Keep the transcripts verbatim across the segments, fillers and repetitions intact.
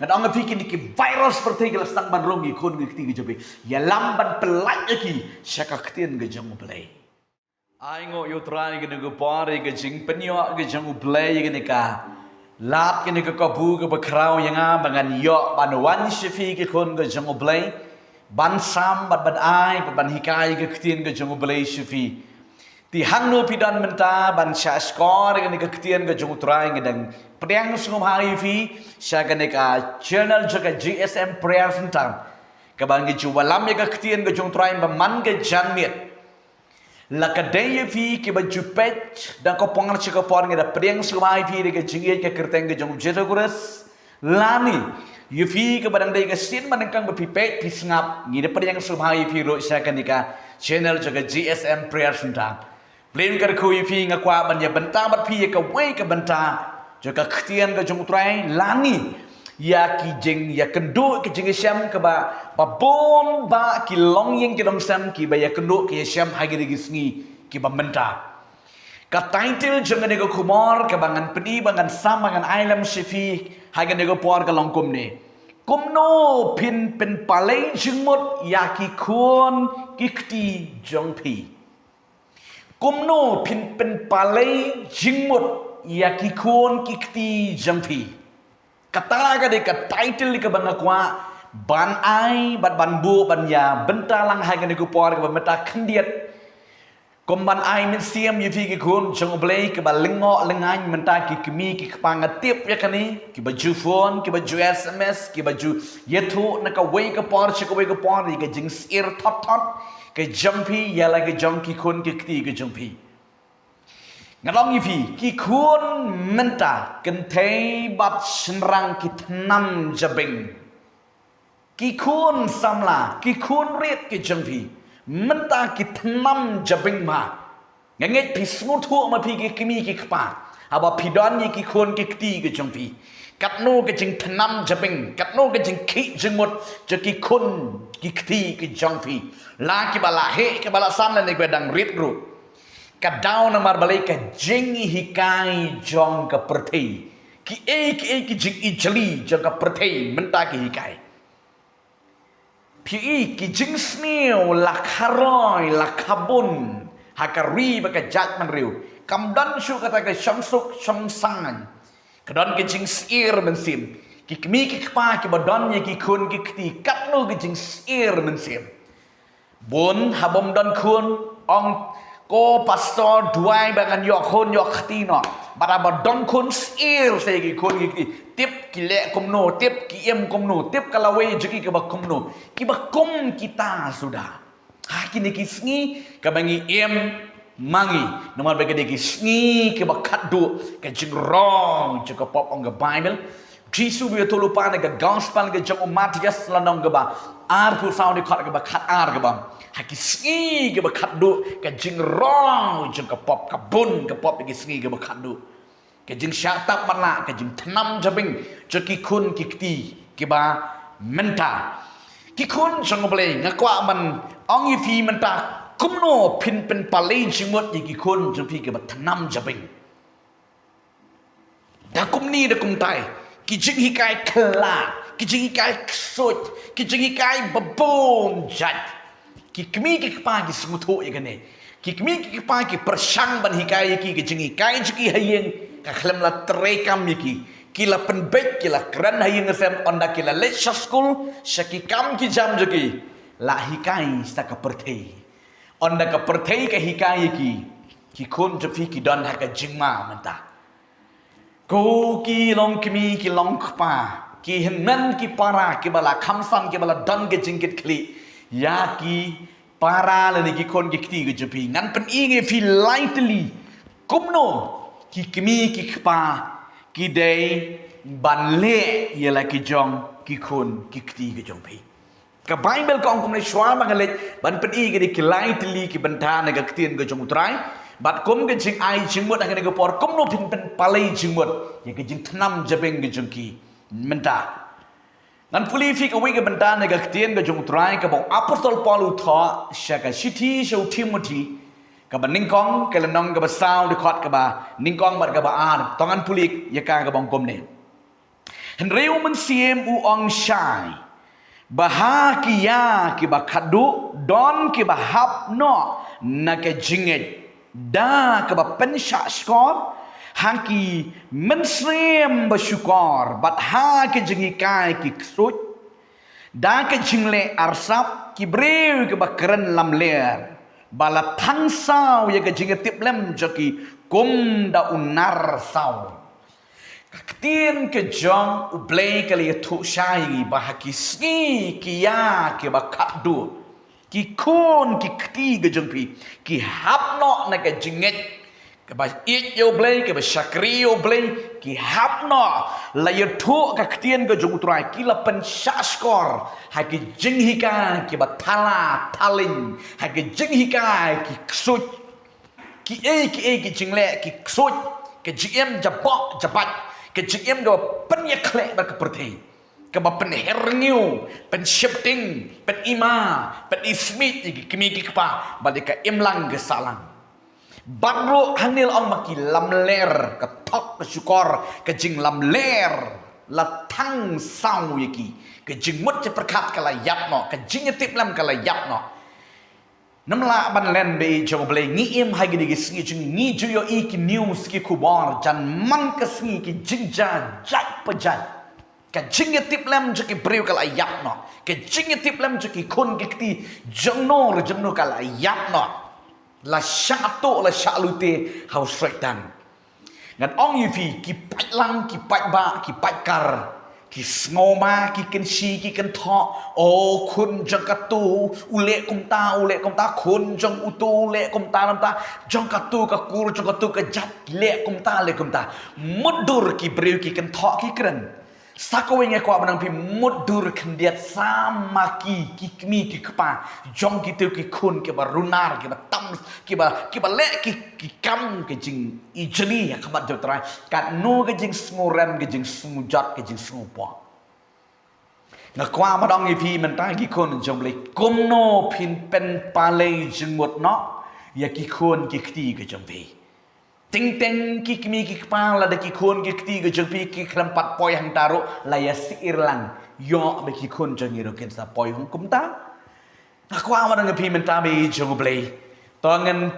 Ngan ong ïa phi, kine ki virus pyrthei ki la sdang ban rung ïa ki khun ki kti ki jong phi. Ïalam ban pyllait ïa ki sha ka ktien ka jong U Blei. Ai nguh ïa U Trai kane ka por ïa ka jingpynïoh ka jong U Blei ïa kane ka lad, kane ka kabu kaba khraw ïa nga ba ngan ïoh ban wan sha phi ki khun ka jong U Blei, ban sam bad ban ai bad ban hikai ïa ka ktien ka jong U Blei sha phi. Te hangno phi don mynta ban shah shkor ïa kane ka ktien ka jong U Trai, nga dang pdiang sngewbha ïa phi sha kane ka channel jong ka G S M Prayer Center, kaba ngi ju wallam ïa ka ktien ka jong U Trai ba man ka janmiet. La ka dei ïa phi kiba ju peit da ka por sha ka por, ngi da pdiang sngewbha ïa phi da ka jingïeit ka kyrteng ka jong U Jisu Khrist. Lane ïa phi kaba dang dei ka sien ba nyngkong ba phi peit phi sngap, ngi da pdiang sngewbha ïa phi ruh sha kane ka channel jong ka G S M Prayer Center. Blei un kyrkhu ïa phi, nga kwah ban ïa bynta bad phi ïa kawei ka bynta jong ka ktien ka jong U Trai, lane ïa ki jingïakynduh ki jingïashem kaba, ba bun ba ki longïing ki longsem kiba ïakynduh ki ïashem ha kine ki sngi kiba mynta. Ka title jong kane ka khubor kaba ngan pyni, ba ngan sam, ba ngan ai lem sha phi ha kane ka por ka long kumne: Kumno phin pynpalei jingmut ïa ki khun ki kti jong phi. Kumno phin pynpalei jingmut ïa ki khun ki kti jong phi. Kata ka dei ka title kaba nga kwah ban ai bad ban buh ban ïa bynta lang ha kane ka por kaba mynta khyndiat. Kum ban ai mynsiem ïa phi ki khun jong U Blei kiba lyngngoh lyngngain mynta, ki kmie ki kpa, nga tip ïa kane, kiba ju phone, kiba ju S M S, kiba ju ïathuh na kawei ka por sha kawei ka por ïa ka jingsyier thot thot ka jong phi ïa la ka jong ki khun ki kti ka jong phi. Nga ong ïa phi, ki khun mynta kynthei bad shynrang ki thnam jabieng. Ki khun samla, ki khun rit ki jong phi mynta ki thnam jabieng bha. Nga ngeit phi sngewthuh ma phi ki kmie ki kpa, haba phi don ïa ki khun ki kti ki jong phi, katno ka jingthnam jabieng, katno ka jingkhih jingmut jong ki khun ki kti ki jong phi. La kiba la heh, kiba la san, lane kiba dang rit ruh. Ka daw namar balei? Ka jinghikai jong ka pyrthei, kiei kiei ki jingijli jong ka pyrthei mynta ki hikai. Phi i, ki jingsniew la kharoi la khabun ha ka ri bad ka jaitbynriew. Kam don shuh kata ka shongsuk shongsaiñ. Ka don ka jingsyier mynsiem. Ki kmie ki kpa kiba don ïa ki khun ki kti, katno ka jingsyier mynsiem. Bun ha bym don khun, ong, "Ko pastor, duwai ba ngan ïoh khun ïoh kti noh." Bad haba don khun, syier sa ïa ki khun ki kti. Tip ki leh kumno, tip ki im kumno, tip ka lawei jong ki kaba kumno. Kiba kum kita suda. Ha kine ki sngi kaba ngi im ma ngi, namar ba kine ki sngi kiba khatduh, ka jingroi jong ka pop, ong ka Baibl. Jisu u ïathuh lypa na ka gospel ka jong u Mathaios, lynnong kaba arphew saw, dkhot kaba khatar, kaba, ha ki sngi kiba khatduh, ka jingroi jong ka pop, ka bun ka pop ha ki sngi kiba khatduh. Ka jingshah tap matlah, ka jingthnam jabieng jong ki khun ki kti kiba mynta. Ki khun jong U Blei, nga kwah ban ong ïa phi mynta, kumno phin pynpalei jingmut ïa ki khun jong phi kiba thnam jabieng. Da kumne da kumtai, ki jinghikai khlad, ki jinghikai ksuid, ki jinghikai ba bun jait. Ki kmie ki kpa ki sngewthuh ïa kane. Ki kmie ki kpa ki pyrshang ban hikai ïa ki, ki jinghikai jong ki ha ïing ka khlem la treikam ïa ki. Ki la pynbeit, ki la kren ha ïing ha sem, ynda ki la leit sha skul, sha ki kam ki jam jong ki, la hikai sa ka pyrthei. Ynda ka pyrthei ka hikai ïa ki, ki khun jong phi ki don ha ka jingma mynta. Ko ki long kmie ki long kpa, ki hynmen ki para kiba la kham san, kiba la don ka jingkitkhlieh ïa ki para lane ki khun ki kti ki jong phi. Ngan pyni ïa phi lai tylli kumno ki kmie ki kpa ki dei ban leh ïa la ki jong ki khun ki kti ki jong phi. Ka Baibl ka ong kumne, shuwa ba nga leit ban pyni kine ki lai tylli ki bynta na ka ktien ka jong U Trai, bad kum ka jingai jingmut ha kane ka por, kumno phin pynpalei jingmut ïa ka jingthnam jabieng ka jong ki mynta. Ngan pule ïa phi kawei ka bynta na ka ktien ka jong U Trai kaba u Apostol Paul u thoh sha ka shithi sha u Timothi, kaba nyngkong, ka lynnong kaba saw, dkhot kaba nyngkong bad kaba ar. To ngan pule ïa ka, kaba ong kumne. Hynrei u Mynsiem u ong shai ba ha ki ïa kiba khatduh don kiba hap noh na ka jingngeit da kaba pynshah shkor ha ki mynsiem ba shukor bad ha ki jinghikai ki ksuid. Da ka jingleh arsap ki briew kiba kren lamler ba la thang saw ïa ka jingïatiplem jong ki kum da u nar saw. Ka ktien ka jong U Blei ka la ïathuh shai ba ha ki sngi ki ïa kiba khatduh ki khun ki kti ka jong phi ki hap noh na ka jingngeit kaba ïeit ïa U Blei, kaba shakri ïa U Blei, ki hap noh. La ïathuh ka ktien ka jong U Trai, ki la pynshah shkor ha ki jinghikai kiba thala thalin, ha ki jinghikai ki ksuid, ki ei ki ei ki jingleh ki ksuid, ka jingim jaboh jabait, ka jingim kaba pynïakhleh bad ka pyrthei, kaba pynher ngiew, pynshepting, pynima, pynismit ïa ki kmie ki kpa bad ïa ka imlang ka sahlang. Bad ruh hangne la ong ba ki lamler, ka thok ka shukor, ka jinglamler la thang saw ïa ki. Ka jingmut jingpyrkhat ka la ïap noh, ka jingïatiplem ka la ïap noh. Ngim lah ban len ba i jong U Blei, ngi im ha kine ki sngi jong ngi, ngi ju ïohi ki news ki khubor jan man ka sngi, ki jingjia jait pa jait. Ka jingïatiplem jong ki briew ka la ïap noh. Ka jingïatiplem jong ki khun ki kti jong no re jong no ka la ïap noh. La shah tuh la shah lute ha u Soitan. Ngan ong ïa phi, ki paidlang, ki paidbah, ki paidkar, ki sngewma, ki kynshi, ki kynthoh. O khun jong katu u leh kumta, u leh kumta, khun jong utu u leh kumta, kumta, jong katu ka kur, jong katu ka jait, leh kumta, leh kumta. Mutdur ki briew ki kynthoh ki kren. Sa kawei nga kwah ban ong phi, mutdur khyndiat sa ma ki, ki kmie ki kpa jong kitu ki khun kiba runar, kiba tam, kiba, kiba leh ki, ki kam ki jingijli ha khmat jong U Trai. Katno ka jingsngewrem, ka jingsngewjot, ka jingsngewpop. Nga kwah ban ong ïa phi mynta ki khun jong U Blei, kumno phin pynpalei jingmut noh ïa ki khun ki kti ka jong phi. Teng teng ki kmie ki kpa lada ki khun ki kti ka jong phi ki khlem pat poi hangta ruh la ïa syier lang, ïoh ba ki khun jong ngi ruh kin sa poi hangkumta. Nga kwah ban ong ïa phi mynta ba i jong U Blei, to ngin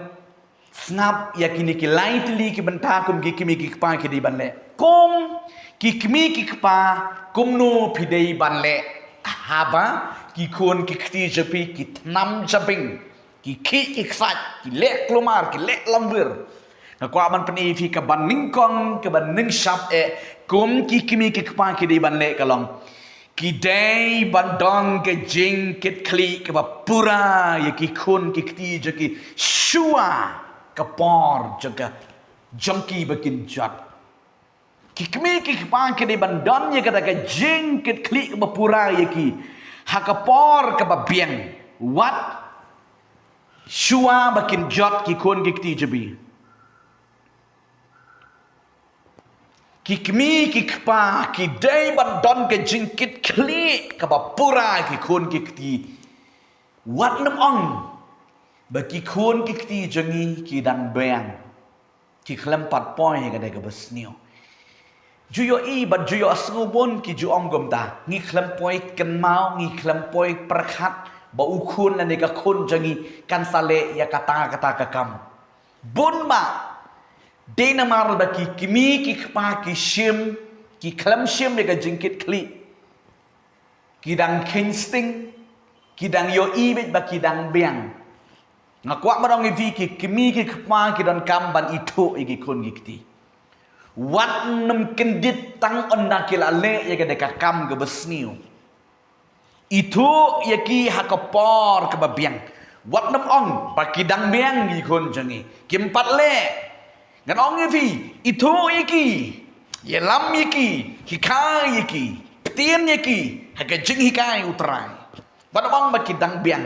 sngap ïa kine ki lai tylli ki bynta kum ki kmie ki kpa ki dei ban leh. Kum ki kmie ki kpa, kumno phi dei ban leh haba ki khun ki kti jong phi ki tnam jabieng, ki khih ki ksat, ki leh kulmar, ki leh lamwir. Nga kwah ban pyni ïa phi kaba nyngkong, kaba nyngshap eh, kum ki kmie ki kpa ki dei ban leh ka long, ki dei ban don ka jingkitkhlieh kaba pura ïa ki khun ki kti jong ki shuwa ka por jong ka, jong ki ba kin jot. Ki kmie ki kpa ki dei ban don ïa kata ka jingkitkhlieh kaba pura ïa ki ha ka por kaba biang, wat shuwa ba kin jot ki khun ki kti jong phi. Ki kmie ki kpa ki dei ban don ka jingkitkhlieh kaba pura ïa ki khun ki kti. Wat nym ong ba ki khun ki kti jong ngi ki dang biang, ki khlem pat poi ha kane kaba sniew. Ju ïohi bad ju ïohsngew bun ki ju ong kumta, ngi khlem poi kynmaw, ngi khlem poi pyrkhat ba u khun lane ka khun jong ngi kan sa leh ïa kata kata ka kam. Bun ma, dei namar ba ki kmie ki kpa ki shim, ki khlem shim ïa ka jingkitkhlieh. Ki dang kheiñ sting, ki dang ïohi beit ba ki dang biang. Nga kwah ban ong ïa phi, ki kmie ki kpa ki donkam ban ithuh ïa ki khun ki kti. Wat nym kyndit tang ynda ki la leh ïa kane ka kam kaba sniew. Ithuh ïa ki ha ka por kaba biang. Wat nym ong ba ki dang biang ki khun jong ngi, kim pat leh. Ngan ong ïa phi, ithuh ïa ki, ïalam ïa ki, hikai ïa ki, ktien ïa ki ha ka jinghikai U Trai. Wat nym ong ba ki dang biang.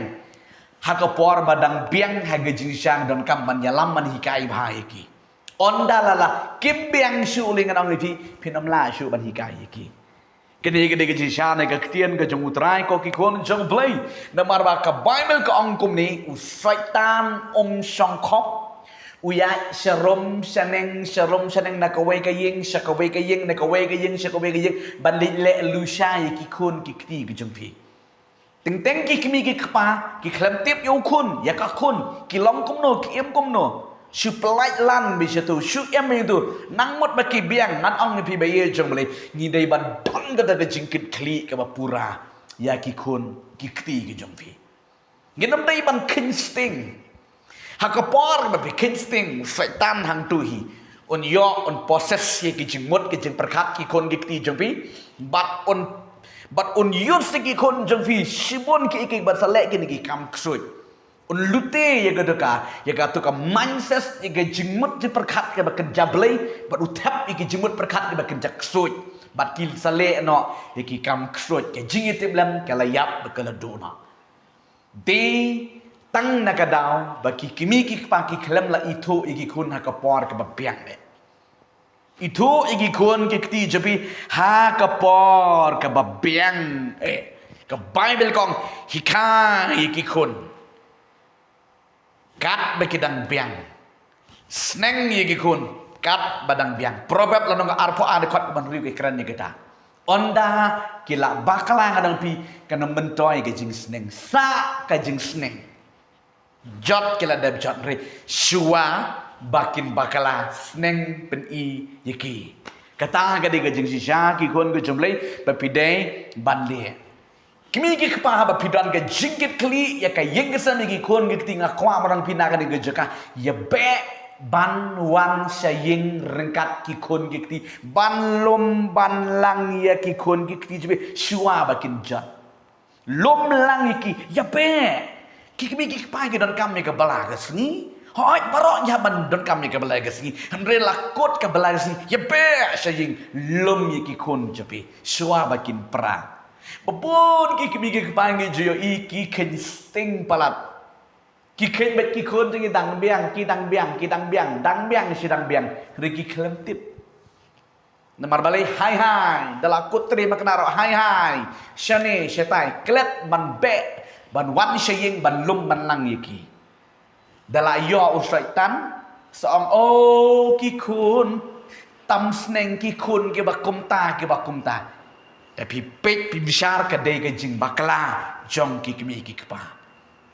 Ha ka por ba dang biang ha ka jingshisha donkam ban ïalam ban hikai bha ïa ki. Ynda la la kim biang shuh lei, ngan ong ïa phi, phin ym lah shuh ban hikai ïa ki. Kane ka dei ka jingshisha na ka ktien ka jong U Trai, ko ki khun jong U Blei. Namar ba ka Baibl ka ong kumne, u Soitan um shong khop, U ïaid sharum shaneng, sharum shaneng na kawei ka ïing sha kawei ka ïing, na kawei ka ïing sha kawei ka ïing, ban leit leh lusha ïa ki khun ki kti ki jong phi. Teng teng ki kmie ki kpa ki khlem tip ïa u khun ïa ka khun, ki long kumno, ki im kumno. Shu pyllait lan beit shato, shu im beit shato. Nang mut ba ki biang, ngan ong ïa phi ba ïa jong Blei, ngi dei ban don kata ka jingkitkhlieh kaba pura ïa ki khun ki kti ki jong phi. Ngin ym dei ban kheiñ sting. Ha ka por ba phi kheiñ sting, Soitan hangto hi un ïoh, un possess ïa ki jingmut ki jingpyrkhat ki khun ki kti jong phi. Bad un, bad un use ïa ki khun jong phi shibun kiei kiei ban sa leh kine ki kam ksuid. Un lute ïa ka doka, ïa kato ka mindset, ïa ka jingmut jingpyrkhat kaba kynja Blei, bad u thep ïa ki jingmut pyrkhat kaba kynja ksuid. Bad ki sa leh noh ïa ki kam ksuid, ka jingïatiplem ka la ïap bad ka la duh noh. Dei tang na ka daw ba ki kmie ki kpa ki khlem la ithuh ïa ki khun ha ka por kaba biang eh. Ithuh ïa ki khun ki kti jong phi ha ka por kaba biang eh. Ka Baibl ka ong, hikai ïa ki khun katba ki dang biang. Sneng ïa ki khun katba dang biang. Proverb lynnong ka arphew ar, dkhot kaba hynriew ka kren ïa kata. Ynda ki la bakla, nga ong ïa phi, kan ym myntoi ka jingsneng, sa ka jingsneng. Jot ki la dep jot, hynrei shuwa ba kin bakla, sneng pyni ïa ki. Kata ka dei ka jingshisha ki khun ki jong Blei ba phi dei ban leh. Kmie ki kpa, haba phi don ka jingkitkhlieh ïa ka ïing ka sem, ïa ki khun ki kti, nga kwah ban ong ïa phi na kane ka jaka, ïa beh ban wan sha ïing ryngkat ki khun ki kti, ban lum ban lang ïa ki khun ki kti jong phi shuwa ba kin jot. Lum lang ïa ki, ïa beh. Ki kmie ki kpa ki donkam ïa ka bala ka sngi. Hooid, baroh ïa ban donkam ïa ka bala ka sngi. Hynrei la kut ka bala ka sngi, ïa beh sha ïing, lum ïa ki khun jong phi shuwa ba kin pra. Ba bun ki kmie ki kpa ngi ju ïohi ki kheiñ sting palat. Ki kheiñ bad ki khun jong ngi, dang biang, ki dang biang, ki dang biang, dang biang shi dang biang. Hynrei ki khlem tip. Namar balei? Hai hai, da la kut tre makna ruh, hai hai, shane shatai, klet ban beh ban wan sha ïing ban lum ban lang ïa ki. Da la ïoh u Soitan, sa ong, o ki khun tam sneng, ki khun kiba kumta kiba kumta. Te phi peit phi bishar, ka dei ka jingbakla jong ki kmie ki kpa.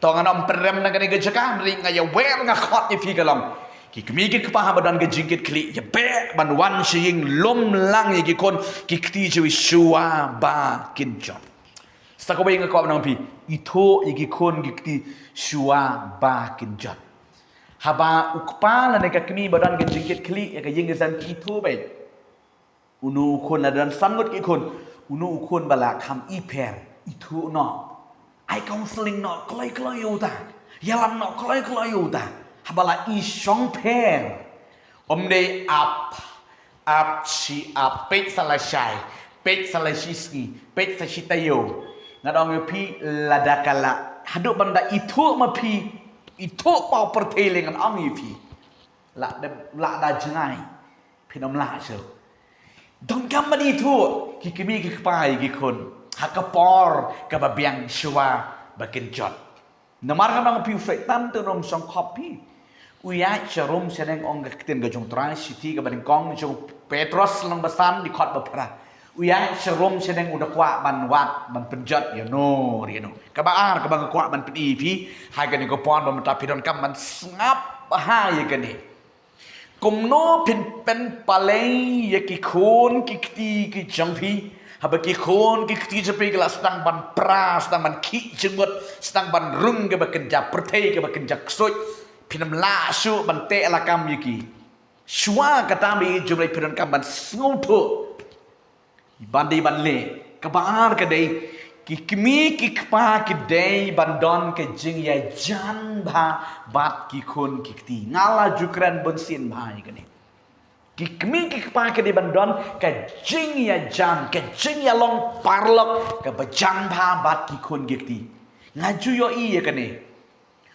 To ngan ym pynrem na kane ka jaka, hynrei nga ïa wer nga khot ïa phi ka long, ki kmie ki kpa, haba don ka jingkitkhlieh, ïa beh ban wan sha ïing, lum lang ïa ki khun ki kti jong phi shuwa ba kin jot. Sa kawei nga kwah ban ong ïa phi, ithuh ïa ki khun ki kti shuwa ba kin jot. Haba u kpa lane ka kmie ba don ka jingkitkhlieh ïa ka ïing ka sem, ithuh beit. Uno u khun, la don san ngut ki khun, uno u khun ba la kham i pher, ithuh noh. Ai counselling noh kloi kloi ïa uta. Ïalam noh kloi kloi ïa uta. Haba la i shong pher, ym dei ap ap shi ap, peit sa la shai, peit sa la shi sngi, peit sa shi taïew. Ngan ong ïa phi, lada ka la, haduh ban da ithuh ma phi, ithuh paw pyrthei lei, ngan ong ïa phi, la da, la da jngai. Phin ym lah shuh. Donkam ban ithuh ki kmie ki kpa ïa ki khun ha ka por kaba biang shuwa ba kin jot. Namar kata nga ong ïa phi, u Soitan te um shong khop phi. U ïaid sharum shaneng, ong ka ktien ka jong u Trai, shithi kaba nyngkong jong u Petros lynnong ba san, dkhot ba phra. U ïaid sharum shaneng, u da kwah ban wad ban pynjot ïano ïano. Kaba ar kaba nga kwah ban pyni ïa phi ha kane ka por, ba mynta phi donkam ban sngap bha ïa kane. Kumno phin pynpalei ïa ki khun ki kti ki jong phi, haba ki khun ki kti jong phi ki la sdang ban pra, sdang ban khih jingmut, sdang ban rung kaba kynja pyrthei, kaba kynja ksuid. Phin ym lah shuh ban teh lakam ïa ki. Shuwa kata, ba ïeit jong Blei, phi donkam ban sngewthuh. Ban dei ban leh. Kaba ar ka dei, ki kmie ki kpa ki dei ban don ka jingïajan bha bad ki khun ki kti. Nga la ju kren bunsien bha ïa kane. Ki kmie ki kpa ki dei ban don ka jingïajan, ka jingïalong paralok kaba jan bha bad ki khun ki kti. Nga ju ïohi ïa kane.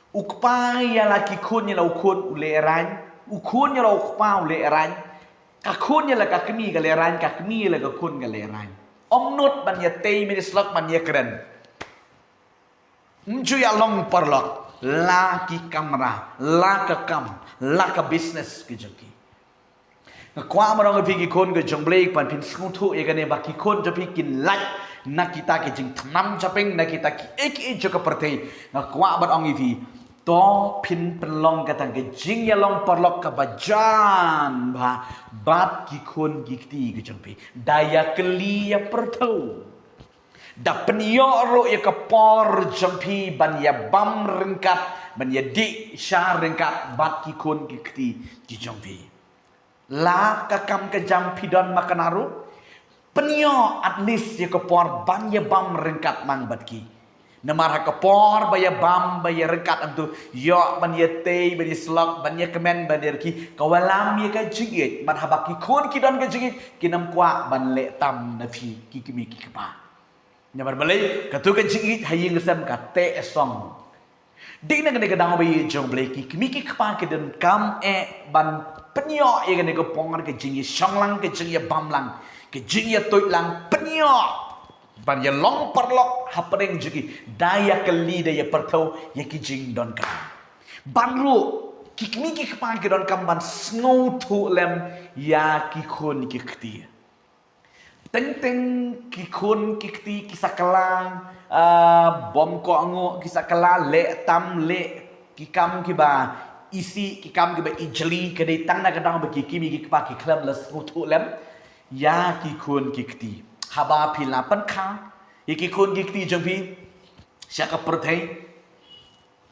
U kpa ïa la ki khun, ïa la u khun u lehraiñ, u khun ïa la u kpa u lehraiñ, ka khun ïa la ka kmie ka lehraiñ, ka kmie ïa la ka khun ka lehraiñ. Ym nud ban ïatei mynstep ban ïakren. Ym ju ïalong paralok. La ki kamra, la ka kam, la ka business ki jong ki. Nga kwah ban ong ïa phi ki khun ki jong U Blei, ban phin sngewthuh ïa kane ba ki khun jong phi kin lait na kita ki jingthnam japeng, na kita kiei kiei jong ka pyrthei. Nga kwah ban ong ïa phi, to phin pynlong kata ka jingïalong paralok kaba jan bha bad ki khun ki kti ki jong phi. Da ïa kylli ïa pyrthew. Da pynïoh ruh ïa ka por jong phi ban ïa bam ryngkat, ban ïa dih sha ryngkat bad ki khun ki kti ki jong phi. La ka kam ka jam phi don ma kane ruh, pynïoh at least ïa ka por ban ïa bam ryngkat lang bad ki. Namar ha ka por ba ïa bam, ba ïa ryngkat, hangto ïoh ban ïa tei, ban ïa slok, ban ïa kmen, ban ïa rkhie, ka wallam ïa ka jingïeit. Bad haba ki khun ki don ka jingïeit, kin ym kwah ban leh tam na phi ki kmie ki kpa. Namar balei? Kato ka jingïeit ha ïing ha sem ka teh song. Dei na kane ka daw ba ïeit jong U Blei, ki kmie ki kpa ki donkam eh ban pynïoh ïa kane ka por, ka jingïashong lang, ka jingïabam lang, ka jingïatuid lang, pynïoh ban ïalong paralok hapdeng jong ki, da ïa kylli, da ïa pyrthew ïa ki jingdonkam. Bad ruh ki kmie ki kpa ki donkam ban sngewthuh lem ïa ki khun ki kti. Teng teng ki khun ki kti ki sa kylla, ah, bym kohnguh, ki sa kylla leh tam, leh ki kam kiba isih, ki kam kiba ijli. Ka dei tang na ka daw ba ki kmie ki kpa ki khlem la sngewthuh lem ïa ki khun ki kti. Haba phi la pynkha ïa ki khun ki kti jong phi sha ka pyrthei,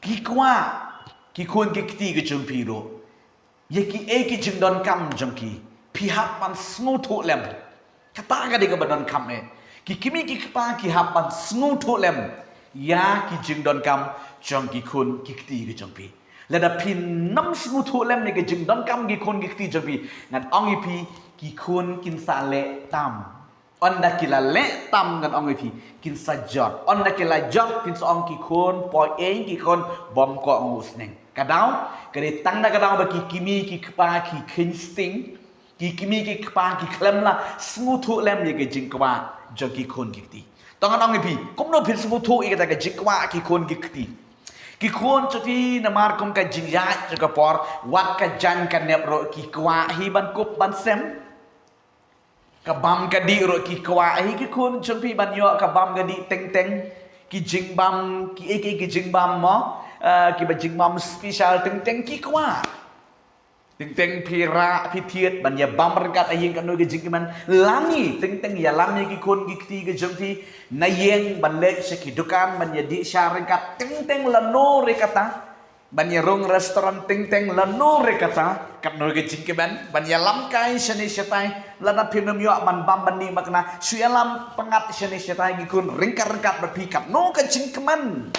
ki kwah ki khun ki kti ki jong phi ruh ïa kiei ki jingdonkam jong ki phi hap ban sngewthuh lem. Kata ka dei kaba donkam eh. Ki kmie ki kpa ki hap ban sngewthuh lem ïa ki jingdonkam jong ki khun ki kti ki jong phi. Lada phin ym sngewthuh lem ïa ki jingdonkam ki khun ki kti jong phi, ngan ong ïa phi, ki khun kin sa leh tam. Ynda ki la leh tam, ngan ong ïa phi, kin sa jot. Ynda ki la jot, phin sa ong ki khun poi ïing, ki khun bym kohnguh sneng. Ka daw, ka dei tang na ka daw ba ki kmie ki kpa ki kheiñ sting, ki kmie ki kpa ki khlem la sngewthuh lem ïa ka jingkwah jong ki khun ki kti. To ngan ong ïa phi, kumno phin sngewthuh ïa kata ka jingkwah ki khun ki kti? Ki khun jong phi, namar kum ka jingïaid jong ka por, wat ka jaiñ ka nep ruh ki kwah hi ban kup ban sem. Ka bam ka dih ruh ki kwah hi ki khun jong phi ban ïoh ka bam ka dih teng teng. Ki jingbam, kiei kiei ki jingbam mo, eh, kiba jingbam special teng teng ki kwah. Teng teng phi rah phi thied ban ïa bam ryngkat ha ïing katno ka jingkmen. Lane teng teng ïalam ïa ki khun ki kti ki jong phi na ïing ban leit sha ki dukan ban ïa dih sha ryngkat, teng teng lano re kata. Ban ïa rung restaurant teng teng lano re kata, katno ka jingkmen, ban ïalam kai shane shatai, lada phin ym ïoh ban bam ban dih makna, shu ïalam pyngngad shane shatai ki khun ryngkat ryngkat bad phi, katno ka jingkmen.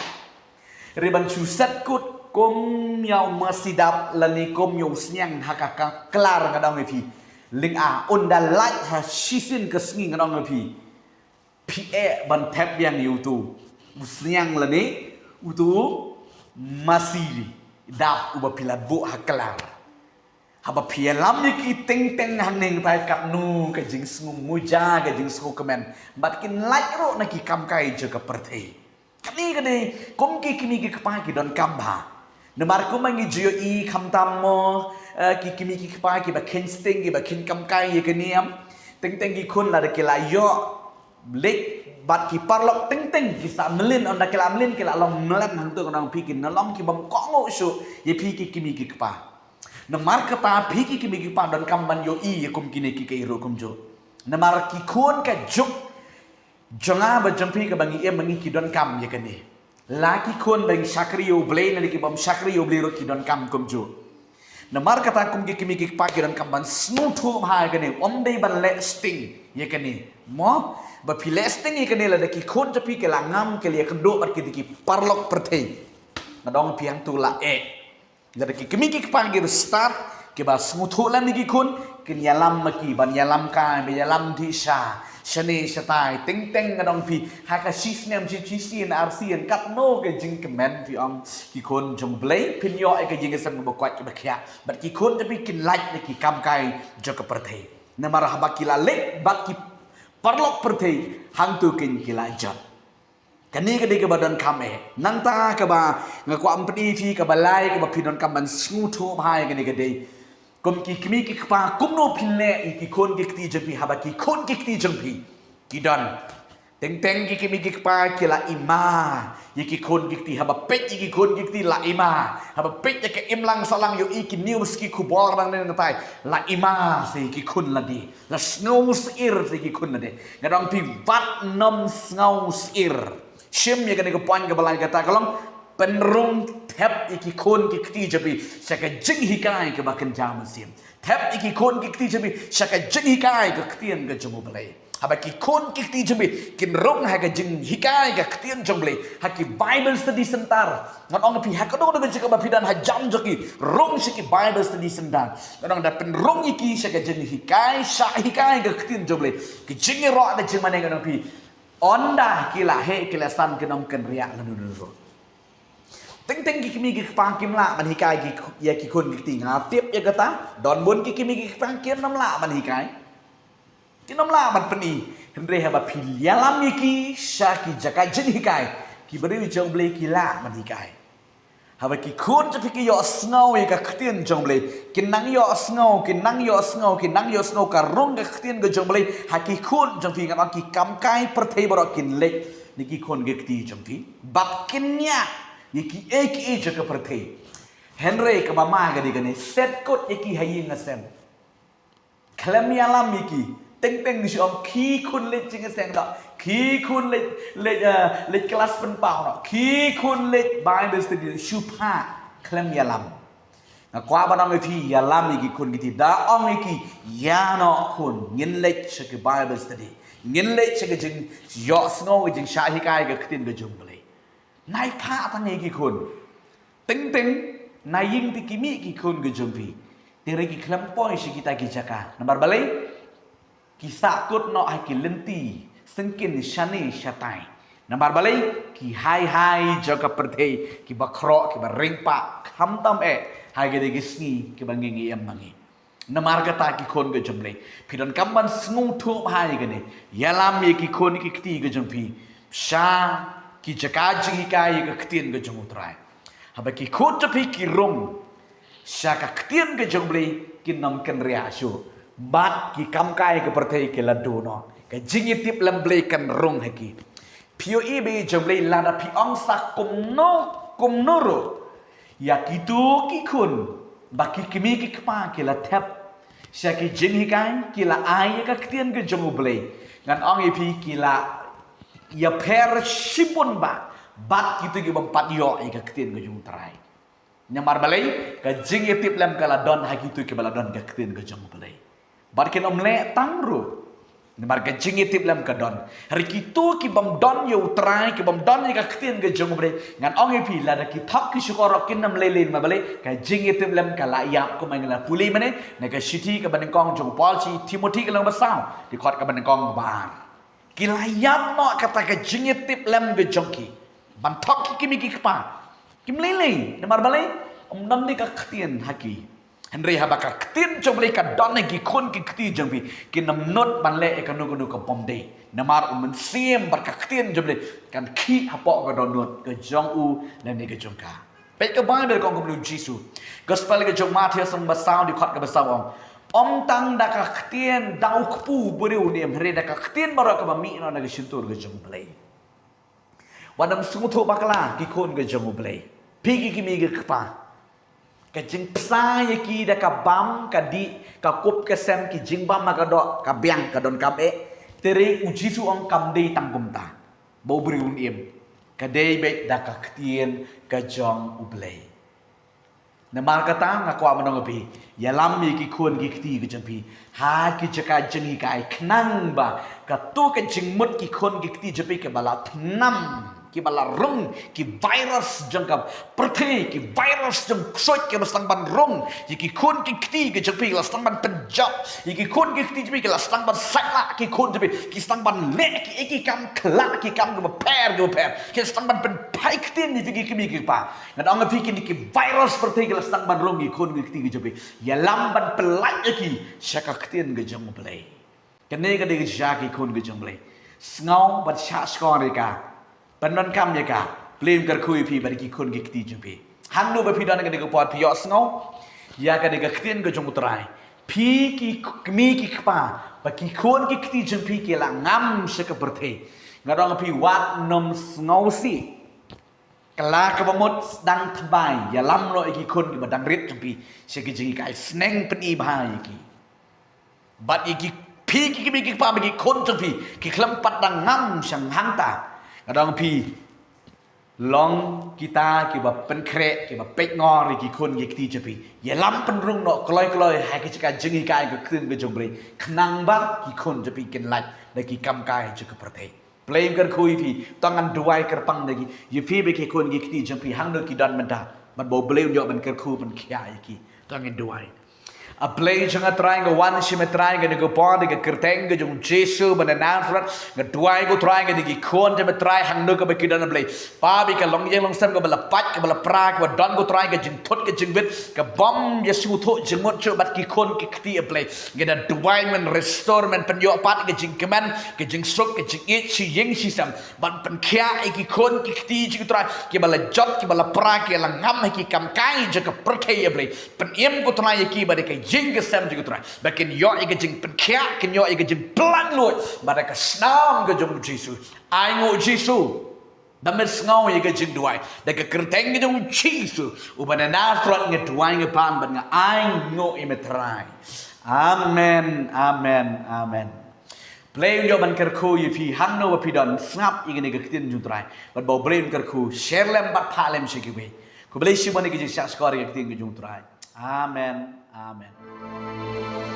Re ban shu set kut kum ïa u masi dap lane kum ïa u sniang ha ka, ka klar, ngan ong ïa phi. Lynga, ynda lait ha shisien ka sngi, ngan ong ïa phi. Phi eh ban thep biang ïa uto u sniang lane uto u masi dap uba phi la buh ha klar. Haba phi ïalam ïa ki teng teng hangne, ngan ong ïa phi, katno ka jingsngew muja, ka jingsngew kmen. Bad kin lait ruh na ki kam kai jong ka pyrthei. Kane ka dei kum ki kmie ki kpa ki donkam bha. Namar kumba ngi ju ïohi khamtam mo, eh, ki kmie ki kpa kiba kheiñ sting, kiba kheiñ kam kai ïa ka niam. Teng teng ki khun lada ki la ïoh leit bad ki paralok teng teng ki sa mlien, ynda ki la mlien ki la long mlien, hangto ngan ong ïa phi, kin long kibym kohnguh shuh ïa phi ki kmie ki kpa. Namar kata phi ki kmie ki kpa donkam ban ïohi ïa kum kine ki, ka ïa ruh kumjuh. Namar ki khun ka juk jong nga bad jong phi kaba ngi im, ngi ki donkam ïa kane. La ki khun ba ngi shakri ïa U Blei, lane kibym shakri ïa U Blei ruh ki donkam kumjuh. Namar kata kum ki kmie ki kpa ki donkam ban sngewthuh bha ïa kane, ym dei ban leh sting ïa kane. Mo, ba phi leh sting ïa kane lada ki khun jong phi ki la ngam, ki la ïakynduh bad kita ki paralok pyrthei, ngan ong ïa phi, hangto la eh. Lada ki kmie ki kpa ki riewstad kiba sngewthuh lem ïa ki khun, kin ïalam ma ki, ban ïalam kai, ban ïalam dih sha shane shatai, teng teng, ngan ong ïa phi, ha ka shisnem, shi, shisien, arsien, katno ka jingkmen, phi ong, ki khun jong U Blei, phin ïoh ïa ka jingïaseng kaba koit kaba khiah. Bad ki khun jong phi kin lait na ki kam kai jong ka pyrthei. Namar haba ki la leit bad ki paralok pyrthei, hangto kin ki la jot. Kane ka dei kaba donkam eh. Nangta kaba nga kwah ban pyni ïa phi kaba lai kaba phi donkam ban sngewthuh bha ïa kane ka dei, kum ki kmie ki kpa, kumno phin leh ïa ki khun ki kti jong phi haba ki khun ki kti jong phi ki don. Teng teng ki kmie ki kpa ki la ima ïa ki khun ki kti, haba peit ïa ki khun ki kti la ima. Haba peit ïa ka imlang sahlang, ïohi ki news ki khubor nangne nantai, la ima sa ïa ki khun lade. La sngewsyier sa ïa ki khun lade. Nga ong ïa phi, wat nym sngewsyier. Shim ïa kane ka point kaba lai, kata ka long, pynrung, thep ïa ki khun ki kti jong phi sha ka jinghikai kaba kynja mynsiem. Thep ïa ki khun ki kti jong phi sha ka jinghikai ka ktien ka jong U Blei. Haba ki khun ki kti jong phi kin rung ha ka jinghikai ka ktien jong U Blei, ha ki Bible study center, ngan ong ïa phi, ha kano kano ka jaka ba phi don, ha jam jong ki, rung sha ki Bible study center. Ngan ong, da pynrung ïa ki sha ka jinghikai, sha hikai ka ktien jong U Blei, ka jingïaroh ka jingmane, ngan ong ïa phi, ynda ki la heh ki la san, kin ym kynriah lano lano ruh. Teng teng ki kmie ki kpa kim lah ban hikai ki, ïa ki khun ki kti. Nga tip ïa kata, don bun ki kmie ki kpa kim lah ban hikai. Kim lah ban pyni. Hynrei haba phi ïalam ïa ki sha ki jaka jinghikai, ki briew jong U Blei ki lah ban hikai. Haba ki khun jong phi ki ïohsngew ïa ka ktien jong U Blei, kin nang ïohsngew, kin nang ïohsngew, kin nang ïohsngew ka rung ka ktien ka jong U Blei ha ki khun jong phi, ngan ong, ki kam kai pyrthei baroh kin leit na ki khun ki kti jong phi, bad kin ñiah ïa kiei kiei jong ka pyrthei. Hynrei kaba ma ka dei kane, set kut ïa ki ha ïing ha sem. Khlem ïalam ïa ki. Teng teng shu ong, ki khun leit jingïaseng noh, ki khun leit, leit, eh, leit klas pynpaw noh, ki khun leit Bible study, shu phah, khlem ïalam. Nga kwah ban ong ïa phi, ïalam ïa ki khun ki kti, da ong ïa ki, ïa noh khun, ngin leit sha ki Bible study, ngin leit sha ki jingïohsngew, ki jingshah hikai ka ktien ka jong U Blei. Nai phah tang ïa ki khun. Teng teng, na ïing te ki mih ki khun ki jong phi, te re ki khlem poi sha kita ki jaka. Namar balei? Ki sahkut noh ha ki lynti syngkien shane shatai. Namar balei? Ki hai hai jong ka pyrthei, kiba khroh, kiba ring pah, khamtam eh ha kine ki sngi kiba ngi ngi im ma ngi. Namar kata, ki khun ki jong U Blei, phi donkam ban sngewthuh bha ïa kane. Ïalam ïa ki khun ki kti ki jong phi sha ki jaka jinghikai ïa ka ktien ka jong U Trai. Haba ki khun jong phi ki rung sha ka ktien ka jong U Blei, kin ym kynriah shuh. Bad ki kam kai ka pyrthei ki la duh noh. Ka jingïatiplem Blei kan rung ha ki. Phi ïohi ba i jong U Blei, lada phi ong sa kumno kumno ruh, ïa kito ki khun, ba ki kmie ki kpa ki la thep sha ki jinghikai, ki la ai ïa ka ktien ka jong U Blei, ngan ong ïa phi, ki la ïapher shibun bha bad kito ki bym pat ïoh ïa ka ktien ka jong U Trai. Namar balei? Ka jingïatiplem ka la don ha kito kiba la don ka ktien ka jong U Blei. Bad kin ym leh tang ruh. Namar ka jingïatiplem ka don. Hynrei kito ki bym don ïa U Trai, ki bym don ïa ka ktien ka jong U Blei, ngan ong ïa phi, lada ki thok ki shukor ruh kin ym lei lei. Namar balei? Ka jingïatiplem ka la ïap, kumba ngi la pule mynne na ka shithi kaba nyngkong jong u Paul sha i Timothi, ka lynnong ba saw, dkhot kaba nyngkong bad ar. Ki la ïap noh kata ka jingïatiplem ka jong ki ban thok ki kmie ki kpa. Kim lei lei, namar balei? Ym don de ka ktien ha ki. Hynrei haba ka ktien jong U Blei ka don ha ki khun ki kti jong phi, kin ym nud ban leh ïa kano kano ka bymdei. Namar U Mynsiem bad ka ktien jong U Blei kan khih hapoh ka dohnud ka jong u lane ka jong ka. Peit ka Baibl ka ong kumno U Jisu. Gospel ka jong u Mathaios lynnong ba saw, dkhot kaba saw, ong: Ym tang da ka ktien da u kpu u briew un im, hynrei da ka ktien baroh kaba mih noh na ka shyntur ka jong U Blei. Wat nym sngewthuh bakla, ki khun ka jong U Blei. Phi ki kmie ki kpa, ka jingbsa ïa ki da ka bam ka dih, ka kup ka sem, ki jingbam ha ka doh ka biang, ka donkam eh. Te re U Jisu ong kam dei tang kumta ba u briew un im. Ka dei beit da ka ktien ka jong U Blei. Namar kata nga kwah ban ong ïa phi, ïalam ïa ki khun ki kti ki jong phi ha ki jaka jinghikai, khnang ba kato ka jingmut ki khun ki kti jong phi kiba la thnam, kiba la rung ki virus jong ka pyrthei, ki virus jong ksuid kiba sdang ban rung ïa ki khun ki kti ki jong phi, ki la sdang ban pynjop ïa ki khun ki kti jong phi, ki la sdang ban saitlah ki khun jong phi, ki sdang ban leh kiei ki kam khyllah, ki kam kiba pher kiba pher, ki sdang ban pynphai ktien ïa phi ki kmie ki kpa. Ngan ong ïa phi, kine ki virus pyrthei ki la sdang ban rung ïa ki khun ki kti ki jong phi. Ïalam ban pyllait ïa ki sha ka ktien ka jong U Blei. Kane ka dei ka jia ki khun ki jong U Blei. Sngew ban shah shkor ïa ka. Pyndonkam ïa ka. Blei un kyrkhu ïa phi bad ki khun ki kti jong phi. Hangno ba phi don ha kane ka por phi ïohsngew ïa kane ka ktien ka jong U Trai. Phi ki kmie ki kpa bad ki khun ki kti jong phi ki la ngam sha ka pyrthei. Nga ong ïa phi wat nym sngewsih. Kylla kaba mut sdang thymmai, ïalam noh ïa ki khun kiba dang rit jong phi sha ki jinghikai sneng, pyni bha ïa ki. Bad ïa ki, phi ki kmie ki kpa bad ki khun jong phi ki khlem pat dang ngam sha hangta. Nga ong ïa phi, long kita kiba pynkhreh, kiba peit ngor ïa ki khun ki kti jong phi. Ïalam pynrung noh kloi kloi ha ka jaka jinghikai ka ktien ka jong U Blei, khnang ba ki khun jong phi kin lait na ki kam kai jong ka pyrthei. Blei un kyrkhu ïa phi. To ngan duwai kyrpang da ki, ïa phi bad ki khun ki kti jong phi hangno ki don mynta. Bad ba U Blei un ïoh ban kyrkhu ban khia ïa ki. To ngan duwai. A Blei jong nga Trai, nga wan sha me Trai ha kane ka por da ka kyrteng ka jong U Jisu ba na Nasareth. Nga duwai ko Trai ïa kine ki khun jong me Trai hangno kaba ki don, a Blei. Ba ïa ka longïing longsem kaba la pait, kaba la pra, kaba don ko Trai ka jingthut ka jingbit, ka bym ïa sngewthuh jingmut shuh bad ki khun ki kti, a Blei. Nga da duwai men restore, men pynïoh pat ka jingkmen, ka jingsuk, ka jingïeit shi ïing shi sem. Ban pynkhiah ïa ki khun ki kti jong U Trai kiba la jot, kiba la pra, kiba la ngam ha ki kam kai jong ka pyrthei, a Blei. Pynim ko Trai ïa ki bad ka ïing ka sem jong U Trai. Ba kin ïoh ïa ka jingpynkhiah, kin ïoh ïa ka jingpynlut bad ka snam ka jong U Jisu. Ai nguh Jisu. Ba men sngew ïa ka jingduwai. Da ka kyrteng ka jong U Jisu uba na Nasareth nga duwai nga pan bad nga ai nguh ïa me Trai. Amen, amen, amen. Blei un ïoh ban kyrkhu ïa phi hangno ba phi don, sngap ïa kane ka ktien jong U Trai. Bad ba U Blei un kyrkhu, share lem bad phah lem sha kiwei. Khublei shibun ïa ka jingshah shkor ïa ka ktien ka jong U Trai. Amen, amen.